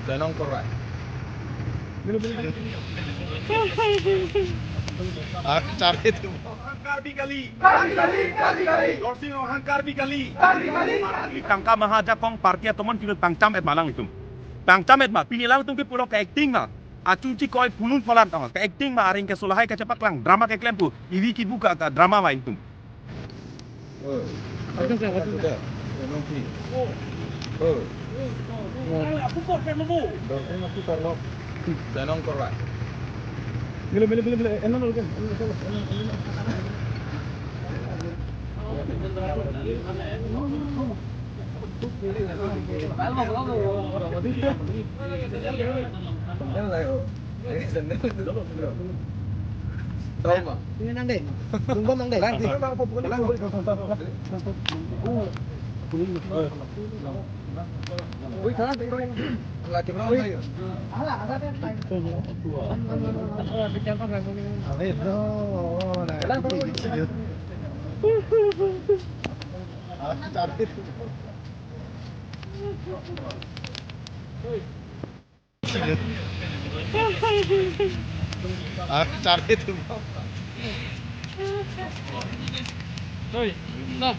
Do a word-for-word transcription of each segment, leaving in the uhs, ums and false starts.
Tenong korai. Ah, cari itu. Karbi kali. Karbi kali, Karbi kali. Dorsing Ronghang Karbi kali. Karbi kali. Tangka mahajakong party atomon pinut pangcham et ma alanglitum. Pangcham et ma, pini alangtum ke pulo ke acting ma. Achuchi koi punun palan tong ke acting ma, aring ke solahai kachepaklang drama keklem pu. Ivi kibu ka, ka drama ma ingtum. Oh. Ada, ada. Ada. Ada, nongki. Oh. Dorsing Ronghang Karbi kali. Tenong korai. Mila, mila, mila, mila. Enon, enon, enon, enon. Tahu, Pak? Ini nang deh. Tunggu nang deh. Lang, lang. Wih, salah. Lagi berapa, Pak? Alah, alah, deh. Alah, itu. Alah, itu. Ah, cari. Ah, cari itu. Oi, nah.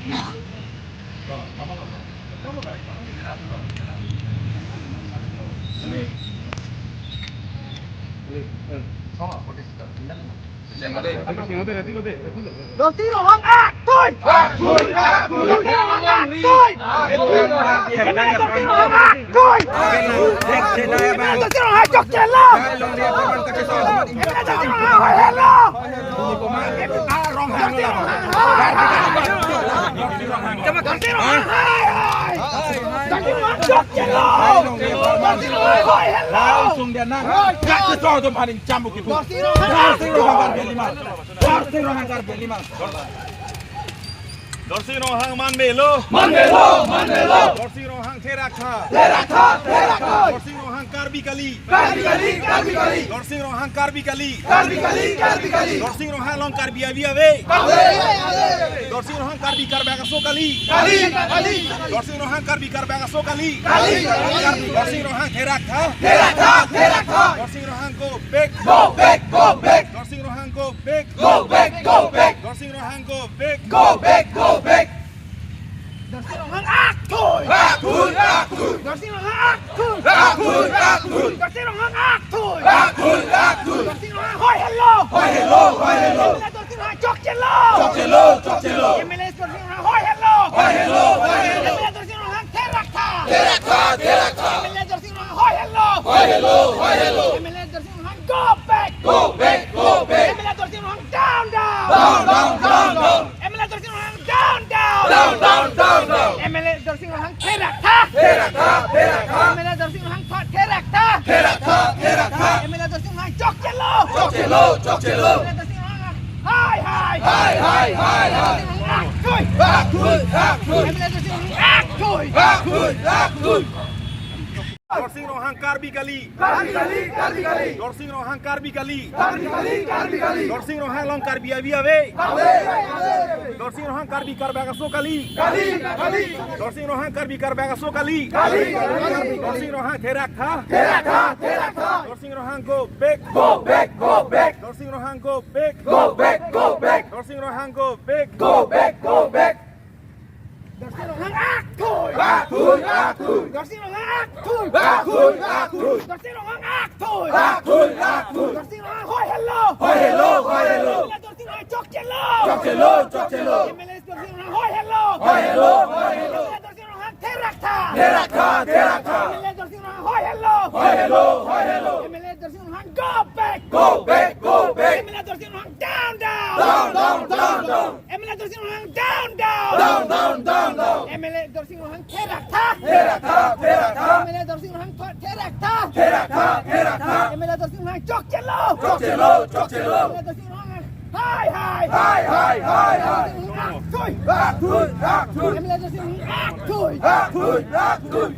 Dorsing Ronghang aktui! Dorsing Ronghang aktui! Dorsing Ronghang aktui! Dorsing Ronghang chokchelo! Dorsing Ronghang hoihelo! Dorsing Ronghang hai hai! Dorsing Ronghang chokchelo! Dorsing Ronghang hoihelo! Langsung dia nang. Kachisong atum paling cambuk itu. Dorsing Ronghang aktui! Dorsing Ronghang Karbi Anglima. Dorsing Ronghang Karbi Anglima. Dorsing Ronghang manmelo. Manmelo, manmelo. Dorsing Ronghang therak tha. Therak tha, therak tha. Dorsing Ronghang Karbi kali. Karbi kali, Karbi kali. Dorsing Ronghang Karbi kali. Karbi kali, Karbi kali. Dorsing Ronghang along Karbi avi ave. Ave, ave. Dorsing Ronghang Karbi Karbi Akaso kali. Kali, kali. Dorsing Ronghang Karbi Karbi Akaso kali. Kali, kali. Dorsing Ronghang therak tha. Therak tha, therak tha. Dorsing Ronghang go back. Go back, go back. Dorsing Ronghang go back. Go back, go back. Dorsing Ronghang go back. Go back, go back. Dorsing Ronghang aktui! Aktui, aktui! Dorsing Ronghang aktui! Aktui, aktui! Dorsing Ronghang aktui! Aktui, aktui! Dorsing Ronghang hoihelo! Hoihelo, hoihelo! M L A Dorsing Ronghang chokchelo! Chokchelo, chokchelo! M L A Dorsing Ronghang hoihelo! Hoihelo, hoihelo! M L A Dorsing Ronghang therak tha! Therak tha, therak tha! M L A Dorsing Ronghang hoihelo! Hoihelo, hoihelo! M L A Dorsing Ronghang go back! Go back, go back! M L A Dorsing Ronghang down, down! Down, down, down, down! M L A Dorsing Ronghang down, down! Down, down, down, down! M L A Dorsing Ronghang therak tha! Therak tha, therak tha! M L A Dorsing Ronghang tha-, therak tha! Therak tha, therak tha! M L A Dorsing Ronghang chokchelo! Chokchelo, chokchelo! M L A Dorsing Ronghang hai hai! Hai hai, hai hai! Dorsing Ronghang aktui! Aktui, aktui! M L A Dorsing Ronghang aktui! Aktui, aktui! Dorsing Ronghang Karbi kali. Karbi kali, Karbi kali. Dorsing Ronghang Karbi kali. Karbi kali, Karbi kali. Dorsing Ronghang along Karbi avi ave. Ave, ave. Dorsing Ronghang Karbi Karbi Akaso kali. Kali, kali. Dorsing Ronghang Karbi Karbi Akaso kali. Kali, kali. Dorsing Ronghang therak tha. Therak tha, therak tha. Dorsing Ronghang go back. Go back, go back. Dorsing Ronghang go back. Go back, go back. Dorsing Ronghang go back. Go back, go back. Dorsing Ronghang aktui! Aktui, aktui! Dorsing Ronghang aktui! Aktui, aktui! Dorsing Ronghang aktui! Aktui, aktui! Dorsing Ronghang hoihelo! Hoihelo, hoihelo! M L A Dorsing Ronghang chokchelo! Chokchelo, chokchelo! M L A Dorsing Ronghang hoihelo! Hoihelo, hoihelo! M L A Dorsing Ronghang therak tha! Therak tha, therak tha! M L A Dorsing Ronghang hoihelo! Hoihelo, hoihelo! M L A Dorsing Ronghang go back! Go back, go back! M L A Dorsing Ronghang down, down! Down, down, down, down! M L A Dorsing Ronghang down, down! Down, down, down, down! M L A Dorsing Ronghang therak tha! Therak tha, therak tha! M L A Dorsing Ronghang tha-, therak tha! Therak tha, therak tha! M L A Dorsing Ronghang chokchelo! Chokchelo, chokchelo! M L A Dorsing Ronghang hai hai! Hai hai, hai hai! M L A Dorsing Ronghang aktui! Aktui, aktui! M L A Dorsing Ronghang aktui! Aktui, aktui!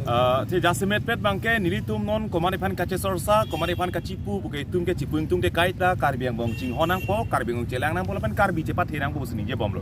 Ah, te jasemet pet abangke nelitum non komat aphan kachesorsa, komat aphan kachipu, puke itum ke chipu ingtung ke kaita, Karbi angbong chinghon nangpo, Karbi angbong chelang nangpo, lapen Karbi chepathe nangpo pusi ningjebomlo.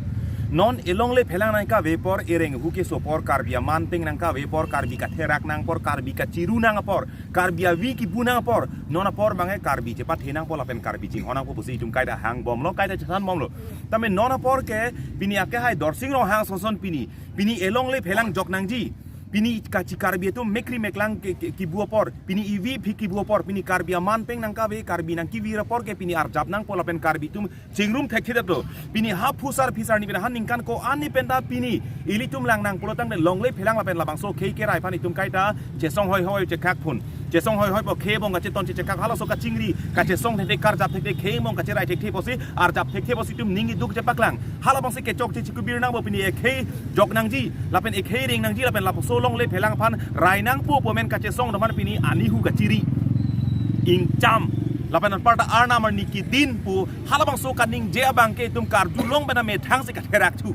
Non elongle phelang nangkave apor, ereng hu keso apor, Karbi aman peng nangkave apor, Karbi katherak nang apor, Karbi kachiru nang apor, Karbi avi kibu nang apor, non apor abangke Karbi chepathe nangpo lapen Karbi chinghon nangpo pusi itum kaita hangbomlo, kaita chethanbomlo. Tame non apor ke pini akehai Dorsing Ronghang sonson pini, pini elongle phelang jok nangji. Pini kachi Karbi atum mekri meklang ke, ke, kibu apor, pini ivi phi kibu apor, pini Karbi aman peng nangkave, Karbi nangkivir apor ke pini arjap nangpo lapen Karbi atum chingrum thekthe detlo. Pini ha phusar phisar ni pini ha ningkan ko-an ni penta pini ilitum lang nang pulotangte longle phelang lapen labangso khei kerai aphan itum kaita chesong hoihoi chekak phun. Chesong hoihoi po khei bong kacheton chechekak, halaso kachingri, kachesong thekthe, karjap thekthe, khei bong kacherai thekthe pusi, arjap thekthe pusi itum ning iduk chepaklang. Halabangsi kechokche chikubir nangpo, pini ekhei jok nangji, lapen ekhei reng nangji, lapen lapuson longle phelang aphan rai nangpo pu amen kachesong atum aphan pini anihu kachiri, ingcham, lapen anparta Arnam arni kedin pu halabangso kaningje abangke itum karjulong pen amethang si katherak thu.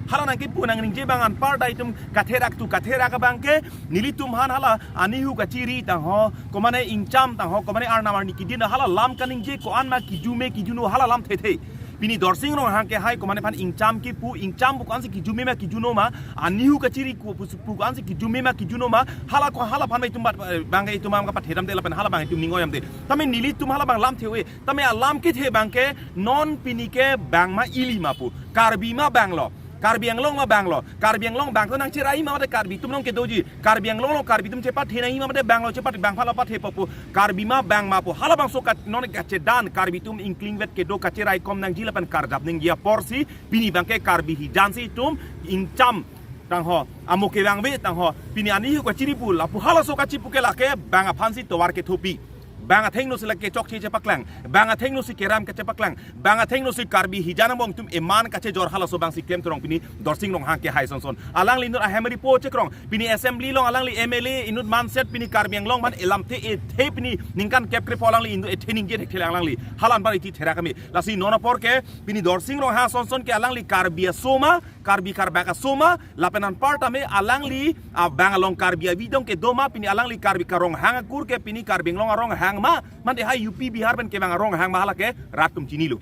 Hala nangkipu nangningje abang anparta itum katherak thu, katherak abangke nelitum aphan hala anihu kachiri tangho, komane ingcham tangho, komane Arnam arni kedin hala lam kaningje ko-an ma kijume kijuno hala lam thethe. Pini Dorsing Ronghang kehai komane aphan ingcham kipu, ingcham pu ko-ansi kijume ma kijuno ma, anihu kachiri ku pu, pu ko-ansi kijume ma kijuno ma, hala ko hala aphan ma itum bat, eh, abangke itum abang kapathe damde lapen hala abang itum ning-oi damde. Tame nelitum hala abang lam the-oi, tame alam kethe abangke non pini ke bang ma ili ma pu, Karbi ma banglo, Karbi Anglong ma banglo, Karbi Anglong bang to nangcherai ma mate Karbi atum nong kedoji, Karbi Anglong lo Karbi atum chepathe nangji ma mate banglo chepathe, bang aphan lo pathepo pu, Karbi ma bang ma pu, halabangso kat non kachedan Karbi atum ingklingvet kedo kacherai kom nangji lapen karjap nangji aporsi pini abangke Karbi hijan si itum ingcham tangho, amo kevangve tangho, pini anihu kachiri pu lapu halaso kachipu ke lake bang aphansi tovar kethopi. Bang athengno si lake chokche chepaklang, bang athengno si keram kachepaklang, bang athengno si Karbi hijan angbong atum eman kachejor halaso abangsi klem thurong pini Dorsing Ronghang kehai sonson. Alangli inut ahem ripo chekrong, pini assembly along alangli M L A inut manset pini Karbi Anglong aphan elamthe ethe pini ningkan kep krepo alangli inut ethe ningje thekthe alangli. Hala anpar iti therak kami. Lasi non apor ke pini Dorsing Ronghang sonson ke alangli Karbi aso ma, Karbi karbak aso ma, lapen anparta me alangli abang along Karbi avi dong kedo ma, pini alangli Karbi ka Ronghang akur ke pini Karbi Anglong aronghang ma, mate hai U P Bihar pen kevang aronghang ma hala ke rat atum chinilo.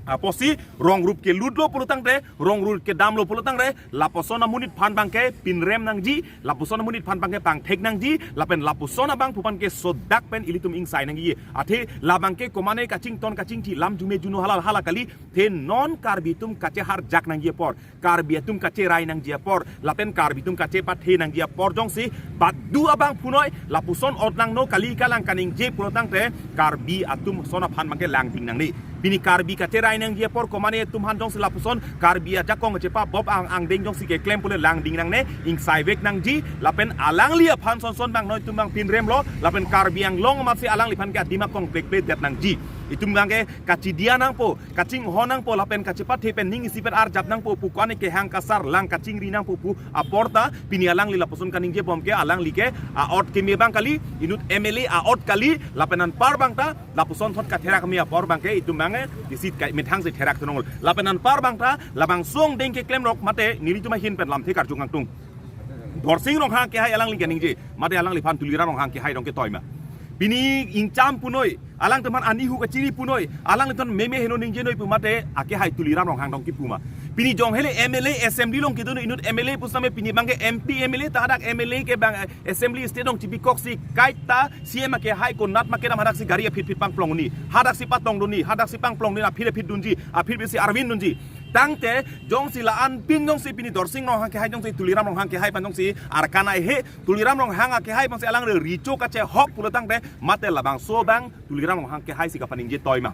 Apotsi rong rup kelutlo pulotangte, rong rup kedamlo pulotangte, lapuson amonit aphan abangke pinrem nangji, lapuson amonit aphan abangke pangthek nangji, lapen lapuson abangphu aphan ke sodak pen ilitum ingsai nangji. Athe labangke komane kachington kachingthi lam jume juno hala hala kali, the non Karbi atum kacheharjak nangji apor, Karbi atum kacherai nangji apor, lapen Karbi atum kachepathe nangji apor jongsi badu abangphu noi, lapuson ot langno kali kalang kaningje pulotangte Karbi atum son aphan abangke langding nangne. Pini Karbi kacherai nangji apor komane atum aphan jongsi lapuson Karbi ajakong chepa bop ang angdeng jongsi keklem pule langding nangne, ingsaivek nangji, lapen alangli aphan sonson abang noi atum abang pinremlo, lapen Karbi Anglong amatsi alangliphan ke adim akong plek plek det nangji. Itum abangke kachidia nangpo, kachinghon nangpo lapen kachepathe pen ning isi pen arjap nangpo pu ko-an kehang kasar lang kachingri nangpo pu aporta pini alangli lapuson kaningjebom ke alangli ke a-ot keme abang kali, inut M L A a-ot kali, lapen anpar abangta lapuson thot katherak keme apor abangke itum abangke isi kai methang si therak thunong. Lapen anpar abangta labangso angdeng keklemrok mate nelitum ahin pen lamthe karju kangtung. Dorsing Ronghang kehai alangli kaningje, mate alangliphan Tuliram Ronghang kehai dong ketoi ma. Pini ingcham punoi, alangtum aphan anihu kachiri punoi, alanglitum meme heno ningjenoi pu mate akehai Tuliram Ronghang dong kipu ma. Pini jong hele M L A assembly along kedo inut M L A pusitame pini abangke M P M L A ta hadak M L A ke abang, eh, assembly state along chibikoksi kaita C M akehai konat ma kedam hadaksi gari aphit phit pangplong ni, hadaksi patong dun ni, hadaksi pangplong ni aphit aphit dunji, aphit besi arvin dunji. Tangte jongsi la-an pin jongsi pini Dorsing Ronghang kehai jongsi Tuliram Ronghang kehai aphan jongsi arkan ai he, Tuliram Ronghang akehai aphansi alang re richo kachehok pulotangte mate labangso abang Tuliram Ronghang kehai si kapaningje toi ma.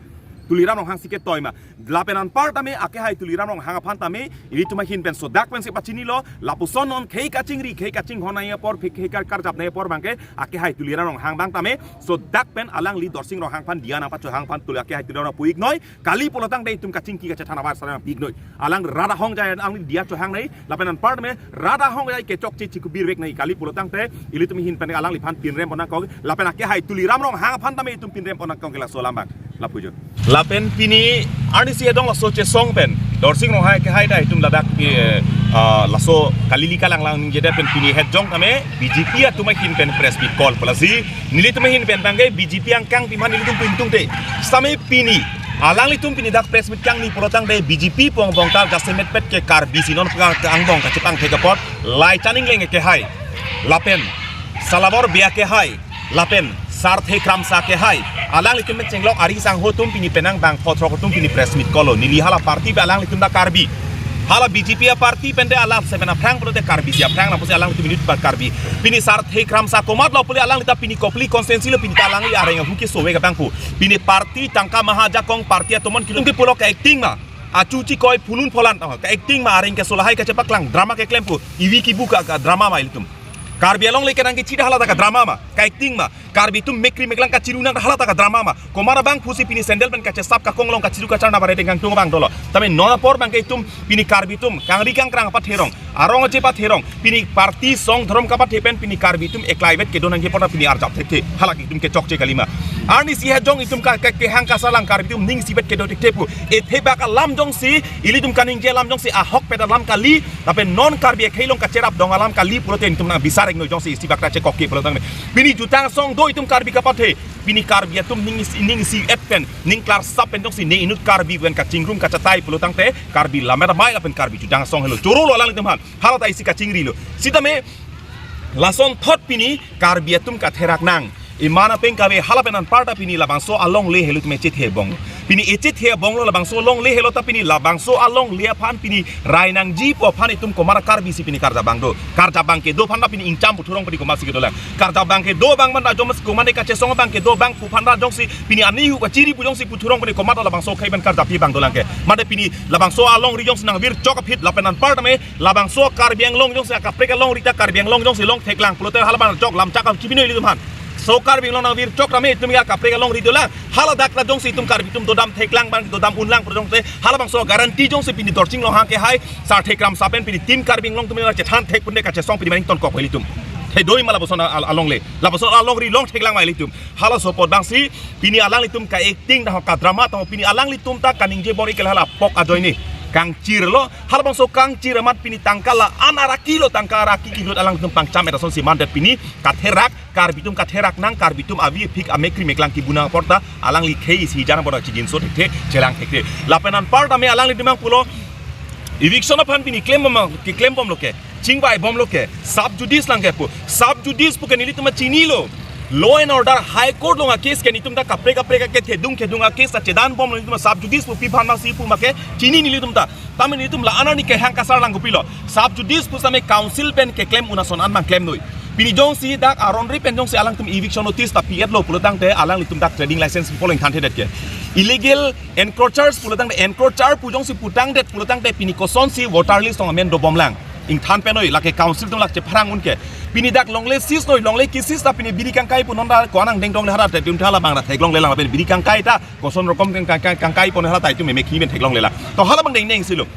Tuliram Ronghang si ketoi ma. Lapen anpar tame akehai Tuliram Ronghang aphan tame ilitum ahin pen sodak pensi pachinilo, lapuson non khei kachingri, khei kachinghon nangji apor, khei kar-, karjap nangji apor abangke akehai Tuliram Ronghang abang tame sodak pen alangli Dorsing Ronghang aphan dia nangpachohang aphan Tuli akehai Tuliram Ronghang pu-ik noi. Kali pulotangte itum kachingki kachethan abar sarang pi-ik noi. Alang rat ahongjai alangli dia chohang nangji, lapen anpar tame rat ahongjai kechokche chikubirvek nangji kali pulotangte ilitum ahin pen alangliphan pinrem pon nangkok, lapen akehai Tuliram Ronghang aphan tame itum pinrem pon nangkok ke laso alam abang. Lapu jo. Lapen pini arnisi adong laso chesong pen Dorsing Ronghang kehai ta itum ladak, eh, ah, laso kalili kalanglang ningjedet pen pini het jong tame B J P atum ahin pen press meet call pu lasi nelitum ahin pen abangke B J P angkang piman nelitum pintung te. Sitame pini Alanglitum pini dak press meet kangni pulotangte B J P pu angbong ta jasemet pet ke Karbi si non ka, ka angbong kachepangthek apot Laichan Engleng akehai lapen Salabor Bey akehai lapen Sarthe Kramsa akehai, alanglitum pen chenglok ari sangho atum pini penang bang photrok atum pini press meet kolo. Neli hala party pen alanglitum dak Karbi. Hala B J P aparty pen te alam seven aphrang pulote Karbi si aphrang, lapusi alanglitum inut bar Karbi. Pini Sarthe Kramsa komatlo pule alanglitum pini Kopili constituency lo, pini ta alangli areng ahu kesove abang pu. Pini party tangka mahajakong party atomon kilung ke pulo ka-acting ma. Achu chikoi phulun pholan, oh, ka-acting ma, areng keso lahai kachepaklang, drama keklem pu. Ivi kibu ka, ka drama ma ilitum. Karbi alongle kenang kechida hala ta ka drama ma, ka-acting ma. Karbi atum mekri meklang kachiru nang hala ta ka drama ma. Komat abang pusi pini sandal pen kachesap, kakong long kachiru kachar na bare tengkang tung abang dolo. Tame non apor abang ke itum pini Karbi atum kangri kangkrang apatherong, arong ache patherong, pini party song dhorom kapathe pen pini Karbi atum eklai vet kedo nangji apot ta pini arjap thekthe. Hala ke itum kechokche kalima. Arnisi hajong itum ka, ka, kehang kasarlang Karbi atum ning isi vet kedo thekthe pu. Ethe bak alam jongsi, ilitum kaningje alam jongsi ahokpet alam kali, lapen non Karbi akhei along kacherap dong alam kali pulote itum nang bisar ingno jongsi isi bak ta chekok ke pulotangte. Pini jutang asong do itum Karbi kapathe. Pini Karbi atum ning isi, ning isi-et pen, ning klarsap pen jongsi ne inut Karbi pen kachingrum kachatai pulotangte Karbi lammet amei lapen Karbi jutang asong helo. Chorolo alanglitum aphan. Hala ta isi kachingrilo. Sitame lason thot pini Karbi atum katherak nang. Iman apeng kave hala pen anparta pini labangso alongle helo itum echethe bong. Pini echethe bonglo labangso alongle helo ta pini labangso alongle aphan pini rai nangji pu aphan itum komat Karbi si pini karjap abang do. Karjap abang kedo aphan ta pini ingcham puthurong pini komat si kedolang. Karjap abang kedo abang man ta jongsi komat kachesong abang kedo abang pu aphan ta jongsi pini ani hu kachiri pu jongsi puthurong pini komat labangso akhei pen karjap abang dolang ke. Mate pini labangso alongri jongsi nangvirchok aphi lapen anparta me labangso Karbi Anglong jongsi akaprek alongri ta Karbi Anglong jongsi long theklang pulote hala abang chok lamchak kam chibino ilitum aphan. So Karbi Anglong nangvirchok tame itum ya kaprek alongri dolang. Hala dak ta jongsi itum Karbi atum dodam theklang abang dodam unlang pu jongsi hala abangso guarantee jongsi pini Dorsing Ronghang akehai Sarthe Kramsa pen pini Team Karbi Anglong atum chethan thek pune kachesong pini maning tonkok ilitum. Thedoi ma lapuson al-, alongle. Lapuson alongri long theklang ma ilitum. Halaso apot abangsi pini alanglitum ka-acting ta ka drama ta pini alanglitum ta kaningje bor-i ke hala pok ajoine kangchirlo. Hala abangso kangchir amat pini tangka la-an araki lo, tangka araki kilut alanglitum pangcham-et asonsi mandet pini katherak, Karbi atum katherak nang, Karbi atum avi aphik amekri meklang kibu nang apot ta alangli khei isi jana bor chijinso thekthe, chelang thekthe. Lapen anparta me alanglitum abang pulo eviction aphan pini klem bom, keklem bomlo ke, chingvai bomlo ke, sub judice lang ke pu. Sub judice pu ke nelitum chinilo. Law and order High Court along a-case ke nelitum ta kaprek kaprek ke thedung thedung a-case ta chedan bomlo nelitum sub judice pu pi aphan masi pu make chini nelitum ta. Tame nelitum la-an arni kehang kasarlang kopilo. Sub judice pu same council pen keklem un ason an abang klemnoi. Pini jongsi dak aron ri pen jongsi alangtum eviction notice ta pi-etlo pulotangte alanglitum dak trading license pu poleng thanthedet ke. Illegal encroachers pulotangte, encroacher pu jongsi putangdet pulotangte pini kosonsi voter list along amen dobomlang. Ingthan penoi lake council atum lake chepharang un ke. Pini dak longle seize noi, longle ke-seize ta pini biri kangkai pu non ta ko-an angdeng dongle hala ta itum ta hala abang ta theklonglelang lapen biri kangkai ta koson rokom kang, kang, kang, kangkai pon hala ta itum meme khi men theklonglelang. To hala abang dengdeng silo.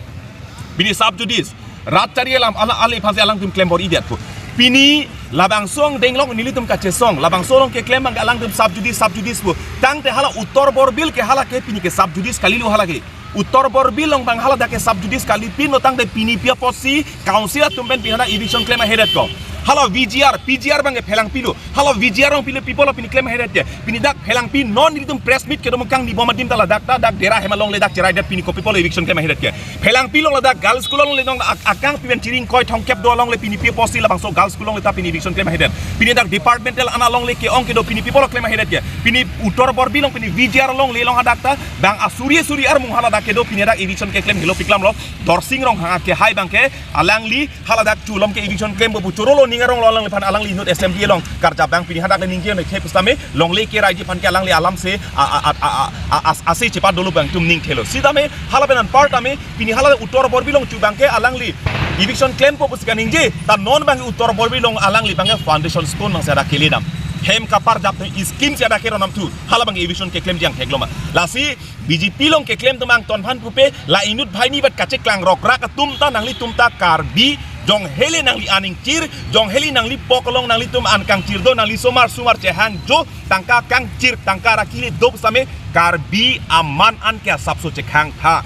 Pini sub judice, rat chari alam, ala, ale aphansi alangtum klem bor-idet pu. Pini labangso angdeng along nelitum kachesong, labangso along keklem abang alangtum sub judice, sub judice pu. Tangte hala Uttar Borbil ke hala ke pini ke sub judice kalilo hala ke. Uttar Borbil along abang hala dak ke sub judice kali pin lo tangte pini pi apotsi council atum pen pi hala eviction klem ahedet ko. Hala V G R, P G R abang ke phelangpilo. Hala V G R along pilo people pini klem ahedet ke. Pini dak phelangpi non nelitum press meet kedo mukang ni bom adim ta ladak ta dak dera hem alongle dak cherai det pini ko people eviction klem ahedet ke. Phelangpi along ladak girls school alongle non ak-, akangpi pen chiring koi thongkep do alongle pini pi apotsi labangso girls school alongle ta pini eviction klem ahedet. Pini dak departmental an alongle ke-ong kedo pini people klem ahedet ke. Pini Uttar Borbil along pini V G R alongle along hadak ta bang asuri asuri armung hala dak kedo pini dak eviction keklem helo piklamlo. Dorsing Ronghang akehai abang ke alangli hala dak chulom ke eviction klem bo bu chorolo ning aronglo alangliphan alangli inut assembly along karjap abang pini hadak le ningje ne khe pusitame longle keraiji aphan ke alangli alam se a, a, a, a, a, a, as-, ase chepa dolo abang itum ning thelo. Sitame hala pen anparta me pini hala Uttar Borbil along chu abang ke alangli eviction klem po pusi kaningje ta non abang Uttar Borbil along alangli abang ke foundation stone abang si ada keledam. Hem kaparjap ne scheme si ada keronam thu hala abang eviction keklemji angthek lo ma. Lasi B J P along keklem atum angton aphan pupe la inut banghini vet kacheklang rokrak atum ta nanglitum ta Karbi, jong hele nangli an ingchir, jong hele nangli pok along nanglitum an kangchir do, nangli somar sumar chehang jo, tangka kangchir, tangka rakile do same Karbi aman an ke asapso chekhang tha.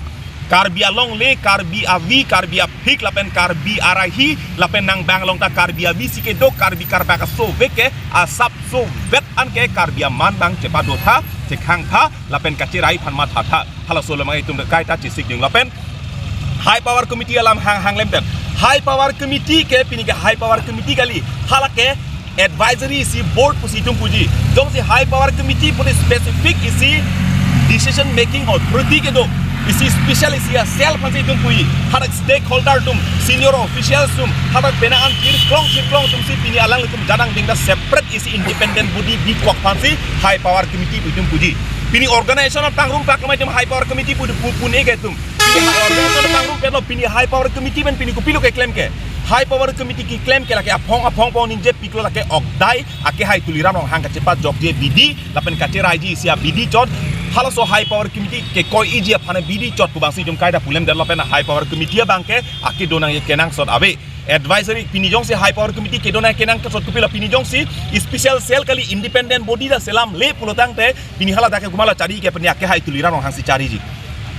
Karbi alongle, Karbi avi, Karbi aphik, lapen Karbi arahi, lapen nang abang along ta Karbi avi si kedo, Karbi karbak aso vek ke, asapso vet an ke Karbi aman abang chepadotha, thekhang tha lapen kacherai aphan matha tha. Halaso alam itum kaita chesik jing lapen High Power Committee alam hang hang lemten. High Power Committee ke pini ke High Power Committee kali, hala ke advisory isi board pusi itum puji. Jongsi High Power Committee puni specific isi decision making authority kedo, isi special isi a cell aphansi itum puji. Hadak stakeholder atum, senior officials atum, hadak penang an chirklong chirklong atumsi pini alanglitum jadang dengda separate isi independent body bikok aphansi High Power Committee pu itum puji. Pini organization apangrum pak kemai itum High Power Committee pu pu pune ke itum. Pini organization apangrumpetlo, pini High Power Committee pen pini kopilo keklem ke. High Power Committee keklem ke lake aphong aphong pon ningje piklo, lake ok dai akehai Tuliram Ronghang kachepajokji abidi lapen kacheraiji isi abidi chot. Halaso High Power Committee kekoi-iji aphan abidi chot pu abangsi itum kaita pu lemdet lapen High Power Committee abang ke akedo nangji kenangsot ave. Advisory pini jongsi High Power Committee kedo nangji kenangsot kopilo, pini jongsi special cell kali, independent body ta selam le pulo tangte pini hala dak ke komatlo chari ke, pini akehai Tuliram Ronghangsi chariji.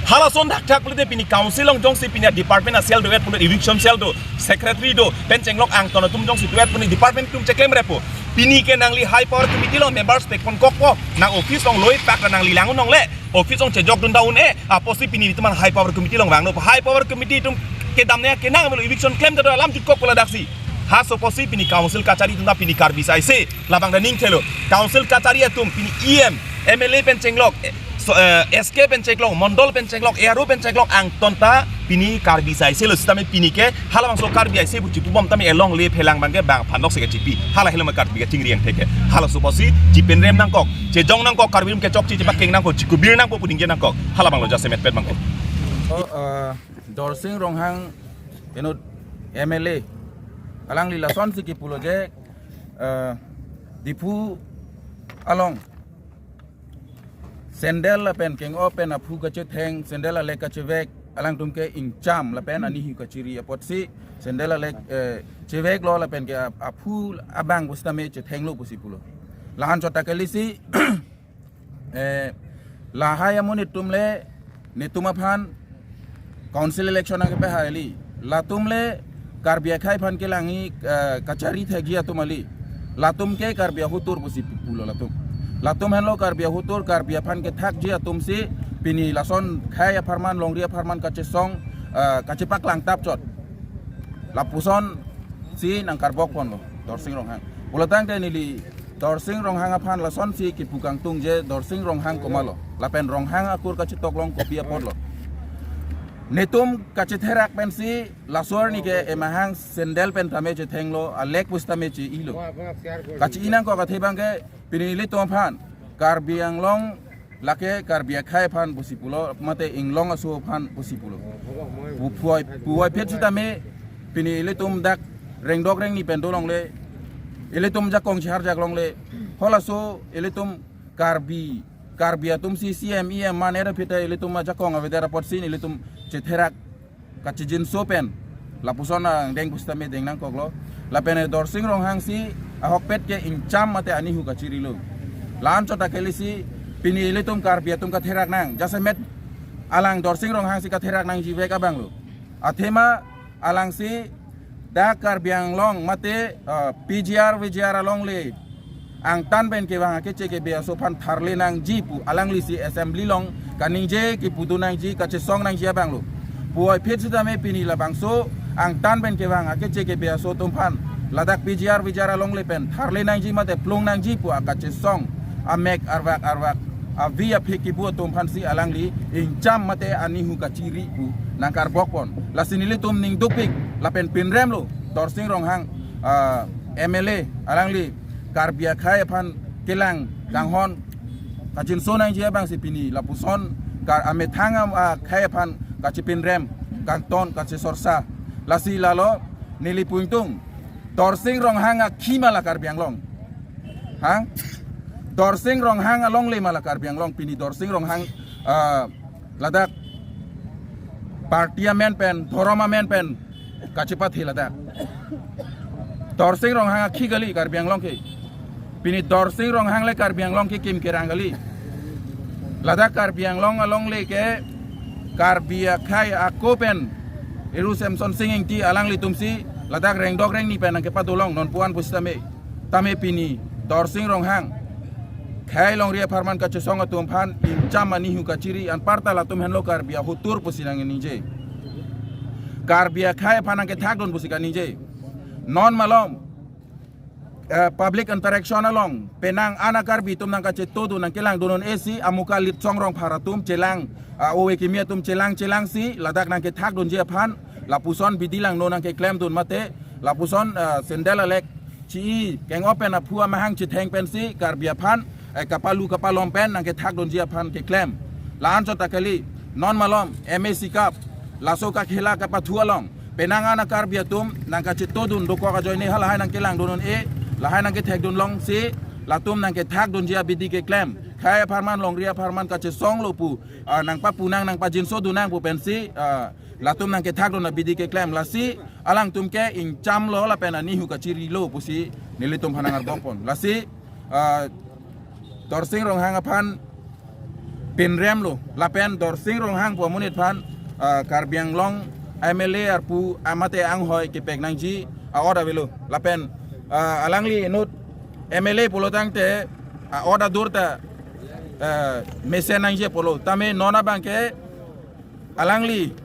Halason thakthak pulote pini council along jongsi pini department a cell do-et pulo, eviction cell do, secretary do, pen chenglok angton atum jongsi do-et pini department atum cheklem repo. Pini ke nangli High Power Committee along members pekpon kokpo, nang office along loi pak nangli lang un-e, office along chejokdun ta un-e, apotsi pini itum an High Power Committee along vangno. High Power Committee atum kedam ne kenang melo, eviction klemdet alam jutkok pu ladaksi. Halaso apotsi pini council kachari atum ta pini Karbi saise labang ta ning thelo. Council kachari atum pini E M, M L A pen chenglok, eh, so, eh, S K pen chenglok, Mondol pen chenglok, A R O pen chenglok angton ta pini Karbi saise lo, sitame pini ke halabangso Karbi aise pu chipubom tame along le phelang abang ke bang aphan lok se kachipi. Hala helo ma Karbi kachingri angthek ke. Halaso apotsi chipenrem nangkok, chejong nangkok, Karbi atum kechokche chepakeng nangkok, chikubir nangkok, pu ningje nangkok. Halabanglo jasemet pet bangkok. Oh, eh, Dorsing Ronghang inut M L A alangli lasonsi kipulo je, eh, Diphu along sandal lapen keng-o pen aphu kachetheng, sandal alek kachevek, alangtum ke ingcham lapen anihu kachiri apotsi sandal alek, eh, cheveklo lapen ke ap-, aphu abang pusitame chethenglo pusi pulo. La-an chot ta kalisi, eh, lahai amonit atum le netum aphan council election nangkepahai kali. Latum le Karbi akhei aphan kelangji, eh, kachari thekji atum kali. Latum ke Karbi ahotur pusi pu-, pulo latum. Latum henlo Karbi ahotur, Karbi aphan kethakji atumsi pini lason khei apharman, longri apharman kachesong, eh, kachepaklang tap chot. Lapusonsi nangkarbok ponlo Dorsing Ronghang. Pulo tangte neli Dorsing Ronghang aphan lasonsi kipu kangtung je Dorsing Ronghang komatlo, lapen Ronghang akur kachetok along kopi apotlo. Netum kachetherak pensi laso arni ke emahang sandal pen tame chethenglo, alek pusitame che-ilo. Kache-i nangkok athe abang ke pini ilitum aphan Karbi Anglong lake Karbi akhei aphan pusi pulo, mate inglong aso aphan pusi pulo. Pu-, puvoiphit sitame pini ilitum dak rengdok rengni pen dolongle, ilitum jakong chihar jak longle. Halaso ilitum Karbi, Karbi atumsi C M, E M man era phita ilitum ajakong avedet apotsi ilitum chetherak kachijinso pen lapuson angdeng pusitame deng nangkoklo. Lapen Dorsing Ronghangsi ahokpet ke ingcham mate anihu kachirilo. La-an chot ta kalisi pini ilitum Karbi atum katherak nang, jasemet alang Dorsing Ronghangsi katherak nangjivek abanglo. Athema alangsi dak Karbi Anglong mate, eh, P G R, V G R alongle angtan pen kevang akeche kebe aso aphan tharle nangji pu alanglisi assembly along kaningje kipudun nangji, kachesong nangji abanglo. Puvoiphit sitame pini labangso angtan pen kevang akeche kebe aso atum aphan ladak P G R, V G R alongle pen tharle nangji mate plung nangji pu akachesong amek arvak arvak avi aphi kipu atum aphansi alangli ingcham mate anihu kachiri pu nangkarbok pon. Lasi nelitum ning dukpik lapen pinremlo Dorsing Ronghang, ah, M L A alangli Karbi akhei aphan kelang kanghon kachinso nangji abangsi pini lapuson kar amethang am akhei aphan kachipinrem kangton kachisorsa. Lasi lalo neli pu ingtung, Dorsing Ronghang akhi ma la Karbi Anglong? Ha? Dorsing Ronghang alongle ma la Karbi Anglong? Pini Dorsing Ronghang, ah, ladak party amen pen, dhorom amen pen kachepathi ladak. Dorsing Ronghang akhi kali Karbi Anglong ke? Pini Dorsing Ronghang le Karbi Anglong kekim kerang kali. Ladak Karbi Anglong alongle ke Karbi akhei ako pen Eru Semsonsing Ingti alanglitumsi ladak rengdok rengni pen nangkepadolong non pu-an pusitame. Tame pini Dorsing Ronghang Khei longri apharman kachesong atum aphan ingcham anihu kachiri, anparta latum henlo Karbi ahotur pusi nangkaningje. Karbi akhei aphan nangkethakdun pusi kaningje. Non malom, eh, public interaction along penang an a-Karbi atum nangkachetodun nangkelangdun un-e si amuka Litsong Rongphar atum chelang, ah, ove kimi atum chelang chelang si ladak nangkethakdunji aphan lapuson bidi langno nangkeklemdun mate lapuson, ah, sandal alek chi-i keng-o pen aphu amahang chetheng pensi Karbi aphan, eh, kapalu kapalom pen nangkethakdunji aphan keklem. La-an chot ta kali, non malom M A C cup, laso kakhela kapathu along penang an a-Karbi atum nangkachetodun dokok ajoine halahai nangkelangdun un-e, lahai nangkethekdun long si latum nangkethakdunji abidi keklem. Khei apharman longri apharman kachesonglo pu, ah, nangpapunang nangpajinsodunang pu pensi, ah, latum nangkethakdun abidi keklem. Lasi alangtum ke ingchamlo lapen anihu kachirilo pusi nelitum aphan nangkardokpon. Lasi, ah, Dorsing Ronghang aphan pinremlo lapen Dorsing Ronghang pu amonit aphan, ah, Karbi Anglong M L A arpu amate anghoi kepek nangji a-ot avelo lapen, ah, alangli inut M L A pulo tangte a-ot adur ta, ah, mesen nangji apotlo tame non abangke alangli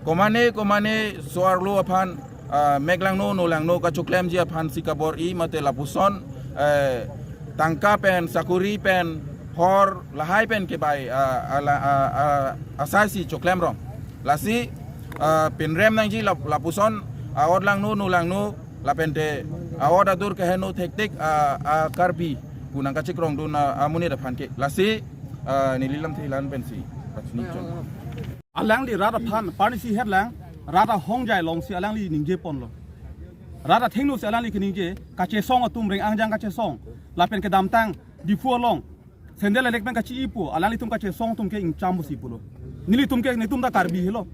komane komane so-arlo aphan, ah, meklangno nolangno kachoklemji aphan si kabor-i mate lapuson, eh, tangka pen sakuri pen hor lahai pen kebai, ah, ala, ah, ah, asai si choklem rong. Lasi, ah, pinrem nangji lap-, lapuson, ah, a-ot langno nolangno lapente, ah, a-ot adur keheno thektik, ah, ah, Karbi pu nangkachikrongdun, ah, amonit aphan ke. Lasi, ah, neli lamthe la-an pensi pachini chon. Alangli rat aphan parnisi herlang, rat ahongjai longsi alangli ningjeponlo. Rat athengno si alangli keningje, kachesong atum reng angjang kachesong. Lapen kedamtang Diphu along sandal alek pen kachi-i pu, alanglitum kachesong atum ke ingcham pusi pulo. Nelitum ke netum ta Karbi helo.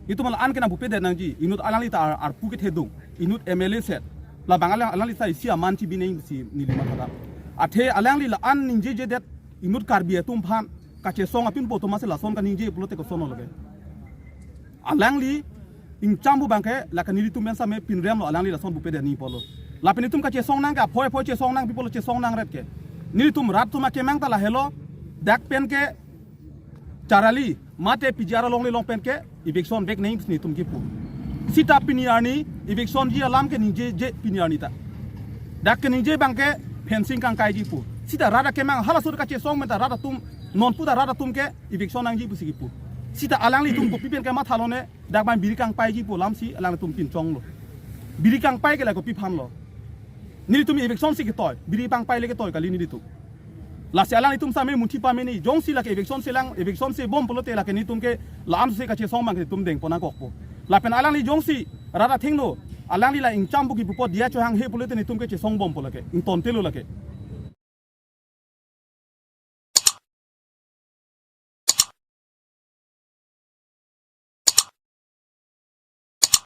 Netum la-an ke nangpupedet nangji, inut alangli ta ar-, arpu kethedung, inut M L A set. Labang alang, alangli ta isi aman chibi nangji si neli mathadam. Athe alangli la-an ningjejedet inut Karbi atum aphan kachesong apin pu atum si lason kaningje pulote koson lo ke. Alangli ingcham pu abangke lake nelitum pen same pinremlo, alangli lason pupedet nangji pulo. Lapen itum kachesong nang ke aphoi aphoi chesong nangpi pulo, chesong nangret ke. Nelitum rat atum akemang ta lahelo, dak pen ke Charali mate P G R alongle along pen ke eviction vek nangji netum kipu. Sita pini arni evictionji alam keningjeje pini arni ta. Dak keningje abangke fencing kangkaiji pu. Sita rat akemang halaso kachesong pen ta rat atum, non pu ta rat atum ke eviction nangji pusi kipu. Sita alanglitum kopi pen kemathalone, dak abang biri kangpaiji pu alam si alanglitum pinchonglo. Biri kangpai ke la kopi aphanlo. Nelitum eviction si ketoi, biri kangpai le ketoi kali nelitum. Lasi alanglitum same munthi pameni, jongsi lake eviction selang, eviction sebom pulote lake netum ke la-an si kachesong abang netum dengpon nangkokpo. Lapen alangli jongsi rat athengno, alangli la ingcham pu kipu apot diya chohanghe pulote netum ke chesongbompo lake, ingtontelo lake.